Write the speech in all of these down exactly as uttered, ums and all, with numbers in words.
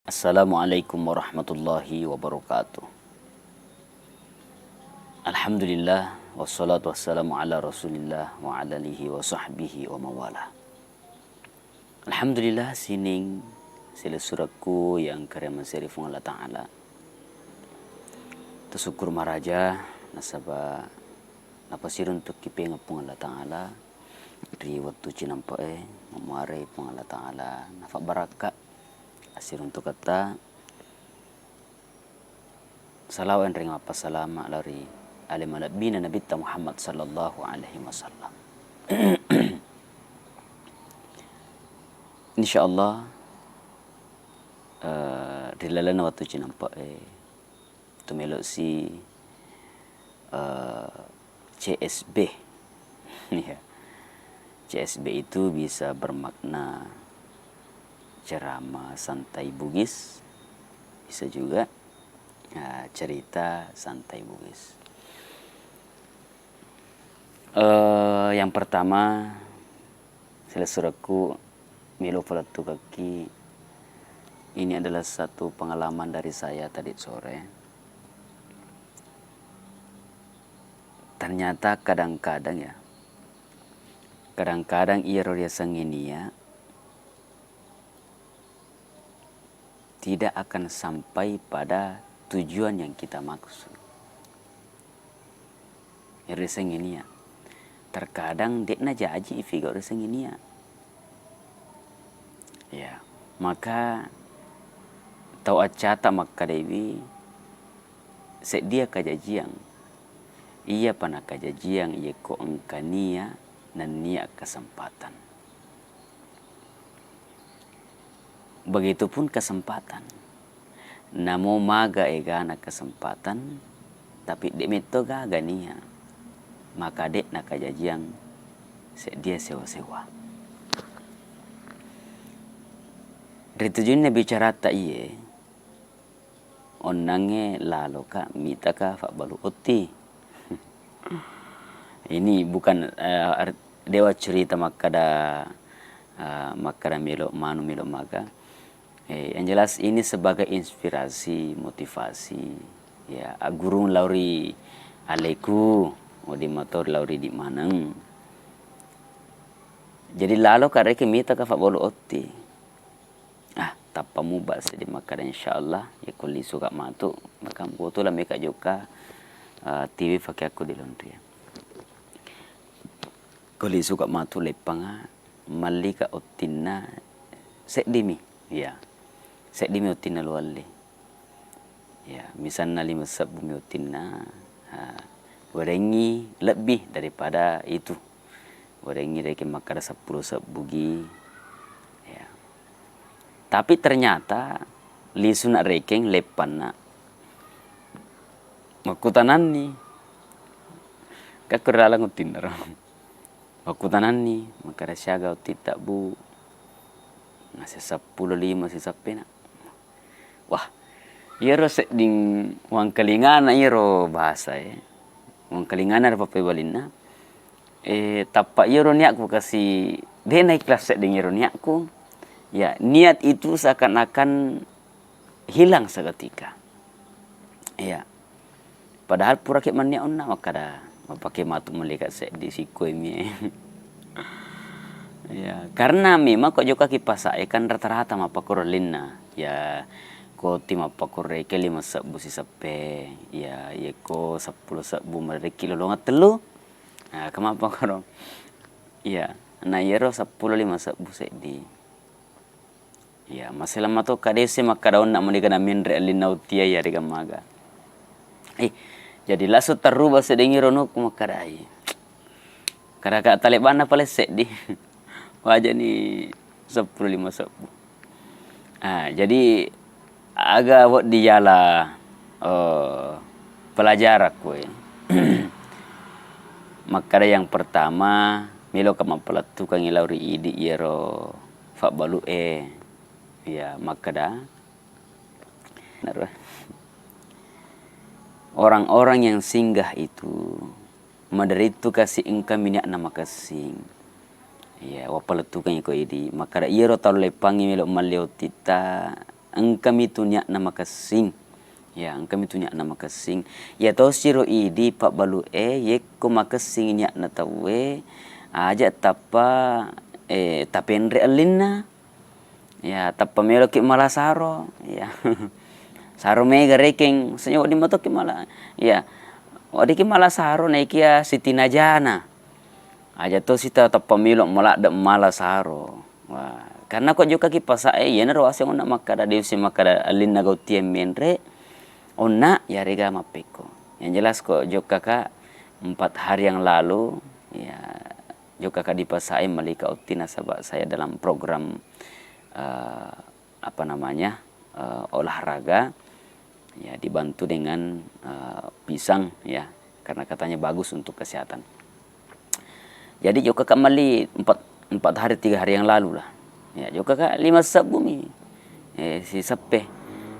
Assalamualaikum warahmatullahi wabarakatuh. Alhamdulillah, wassalatu wassalamu ala Rasulillah wa ala alihi wa sahbihi wa mawala. Alhamdulillah, sining silessurekku yang karya maseri Puang Allah Ta'ala. Tersyukur maraja nasaba napasiruntuk kipeng Puang Allah Ta'ala ri wettu cinampe'e, mamuare Puang Allah Ta'ala nafabbarakka assiruntuketta. Salawat enreng mappasalama lao ri ale malebbina Nabitta Muhammad sallallahu alaihi wasallam. Insyaallah, eh, ri lalenna wettu cinampe'e, tu melo'si, eh, C S B. Ya. C S B itu bisa bermakna ceramah santai Bugis, bisa juga, eh, cerita santai Bugis. Eh, yang pertama, silessurekku melo palettukekki, ini adalah satu pengalaman dari saya tadi sore. Ternyata kadang-kadang ya, kadang-kadang iyaro riasengnge nia tidak akan sampai pada tujuan yang kita maksud. Riasengnge nia. Terkadang de'na jaji ifigau riasengnge nia. Ya, maka tau accata makkadaiwi, seddia kajajiang. Iyapa nakajajiang yekko engka nia nennia kesempatan. Begitupun kesempatan. Namo maga egana kesempatan, tapi de' metto gaga nia, maka de' nakajajiang seddia sewa-sewa. Ritujunna bicarata iye, onnangnge laloka mitaka fabbalu otti. Ini bukan, eh, ar-, dewa cerita makkada, eh, makkada melo manu melo maga. Eh, yang jelas ini sebagai inspirasi, motivasi. Ya, aggurung lao ri aleku, wedding mato lao ri idi maneng. Jadi laloka rekeng mitaka fabbalu otti. Ah, tappa muba seddi makkada, insyaallah, yekko lisuka matu, maka mbotu la meka jokka, eh, T V pakeakku di laundry. Ko lisuka matu leppanga, mallika ottinna seddimi, ya, seddimi ottinna lualle. Ya, misalna lima sebbu mi ottinna, ha, werengngi lebbi daripada itu. Werengngi rekeng makkada seppulo sebbu gi. Ya. Tapi ternyata lisuna rekeng leppanna. Makkutananni, kakko ri laleng ottinnaro. Makkutananni, makkada siaga ottitta, Bu? Nase seppulo lima sisappena. Wah, iyaro sedding wangkalingana iyaro bahasae, wangkalingana ro pappebalinna, eh, tappa iyaro niakku kasi de' naikhlas sedding iyaro niakku. Ya, niat itu seakan-akan hilang seketika. Iya. Padahal puraki mannia onna makkada, mappake matu mallika seddi sikkoe mie. Ya, karena memang ko jokaki pasa'e kan rata-rata mappakkoro ellinna. Ya, ko ti mappakkoro rekeng lima sebbu siseppe. Ya, yekko seppulo sebbu marekki lolongeng tellu. Nah, ke mappakkoro. Iya, na iyaro seppulo lima sebbu seddi. Iya, maselama to kadese makkada onna mendika na menre ellinna utia iya dega maga. Eh, jadi langsung terrubah seddengi ronokku makkadai. Kadaka talebanna pale seddi. Wajani seppulo lima sebbu. Ah, jadi aga wedding yala, eh, pelajarakku, eh. Makkada yang pertama, meloka mappalettukangngi lao ri idi iyaro fabbalu'e. Iya, makkada, orang-orang yang singgah itu maderitu kasi engka minakna makessing. Iya, wappalettukangngi ko idi. Makkada iyaro tau leppangngi melo malli ottitta, engkami tu niatna makessing. Ya, engkami tu niatna makessing. Ya, tosiro idi pabbalu e, yekko makessing niatna tauwe, aja tappa, eh, tapenre ellinna. Ya, tappa meloki mala saro. Ya. Saro mega rekeng, senya wedding matoki mala. Ya. Weddingki mala saro naikia sitinajana. Aja to sita tappa melo maladde mala saro. Wah, karena ko jokkaki pasa e, iyanaro aseng onna makkada, de usse makkada ellinna gau tie menre, onna yarega mappekko. Yang jelas ko jokkaka empat hari yang lalu, ya, jokkaka di pasa e, malika utti nasaba saya dalam program, eh, apa namanya, eh, olahraga, ya, dibantu dengan, eh, pisang, ya, karena katanya bagus untuk kesehatan. Jadi jokkaka melli empat, empat hari, tiga hari yang lalu lah. Ya, jokkaka lima sebbu mi. Eh, siseppe.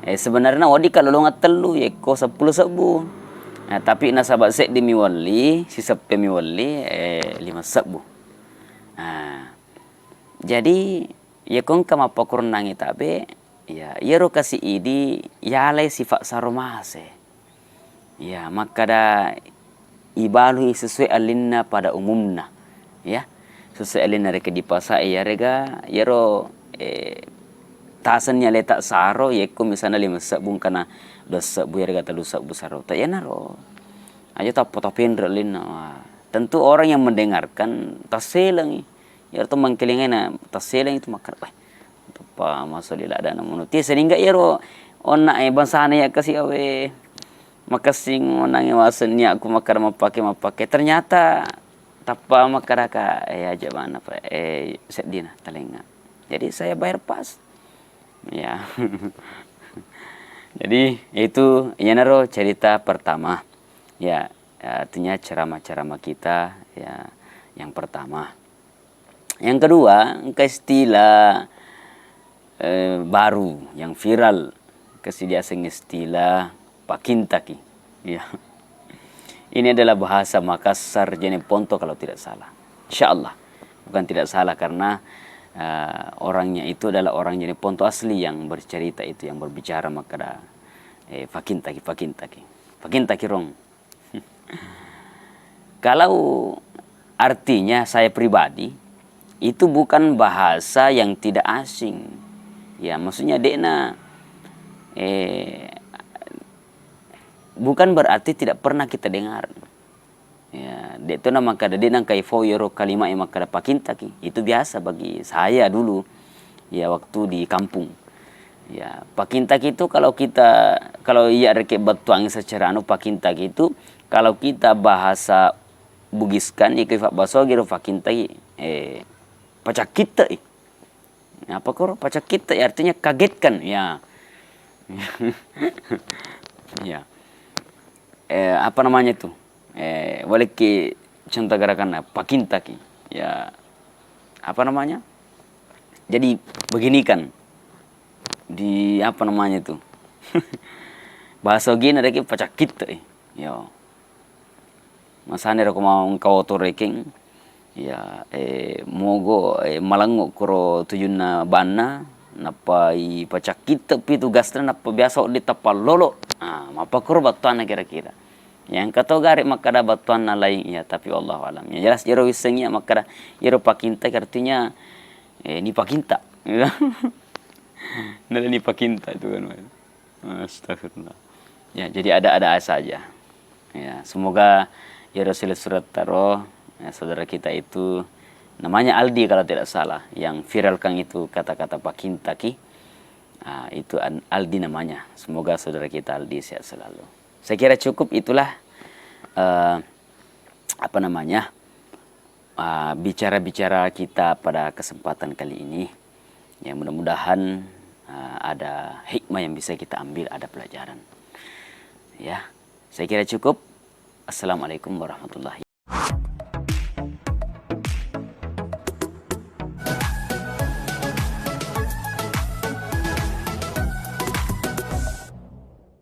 Eh, sebenarnya wedding kalolongeng tellu, yekko seppulo sebbu. Nah, tapi nasaba seddi mi welli, siseppe mi welli, eh, lima sebbu. Nah, jadi, yekko engka mappakurennangi tabe, ya, iyaro kasi idi yalai sifat saro mase. Ya, makkada ibalui sesuai alinna pada umumna. Ya, sesuai alinna rekeng dipasa, iyarega, iyaro, eh, tasenni aleta saro, yekko misalna lima sebbu engkana dua sebbu, iyarega tellu sebbu saro. Tak iyanaro. Aja tappa tapenre alinna. Wah, tentu orang yang mendengarkan tasselengi. Iyaro to mangkelingaina tasseleng itu makkeda, "Wah, teppa masoli ladana mono." Ti sehingga iyaro onna e bangsana iya kasi awe makessing onangnge waseng niatku makkeda mappake, mappake. Ternyata tappa makkeda ka, eh, aja bana, Pak. Eh, seddina talenga. Jadi saya bayar pas. Ya. Jadi itu iyanaro cerita pertama. Ya, artinya ceramah-ceramah kita ya yang pertama. Yang kedua, engka istilah, eh, baru yang viral, kasi diaseng istilah pakintaki. Ya. Ini adalah bahasa Makassar Jeneponto kalau tidak salah. Insya Allah. Bukan tidak salah karena, eh, orangnya itu adalah orang Jeneponto asli yang bercerita itu, yang berbicara makkeda, eh, pakintaki, pakintaki. Pakintaki rong. Kalau artinya saya pribadi, itu bukan bahasa yang tidak asing. Ya, maksudnya de'na, eh, bukan berarti tidak pernah kita dengar. Ya, de' to na makkeda, de' nangka ifau iyaro kalimat yang makkeda pakintaki. Itu biasa bagi saya dulu, ya, waktu di kampung. Ya, pakintaki itu kalau kita, kalau iya rekeng bettuangi secara anu, pakintaki itu kalau kita bahasa Bugiskan, iko ifabbasogi ro pakintaki, eh, pacakkitte i. Apa koro? Pacakkitte i artinya kagetkan, ya. Ya. Eh, apa namanya itu? Eh, walekki contoh gerakanna, pakintaki. Ya, apa namanya? Jadi beginikan. Di apa namanya itu? Bahasa Ogina rekeng pacakkitte i. Yo. Masane ro ko mau engka oto rekeng, ya, eh, mogo, eh, malengngo koro tujunna banna, nappa ipacakkitte pi tugasna, nappa biasa wedding tappa lolo. Ah, mappakkoro battuanna kira-kira. Ya, engka to gare makkeda battuanna laing, ya, tapi wallahu alam. Ya, jelas iyaro wissengngi makkeda iyaro pakintaki artinya, eh, nipakinta. Nala nipakinta itu kan. Astagfirullah. Ya, jadi ada-ada saja. Ya, semoga iyaro silessuretta ro, ya, saudara kita itu namanya Aldi kalau tidak salah, yang viralkan itu kata-kata pakintaki. Ah, itu An-, Aldi namanya. Semoga saudara kita Aldi sehat selalu. Saya kira cukup itulah, eh, apa namanya, ah, bicara-bicara kita pada kesempatan kali ini. Ya, mudah-mudahan, ah, ada hikmah yang bisa kita ambil, ada pelajaran. Ya, saya kira cukup. Assalamualaikum warahmatullahi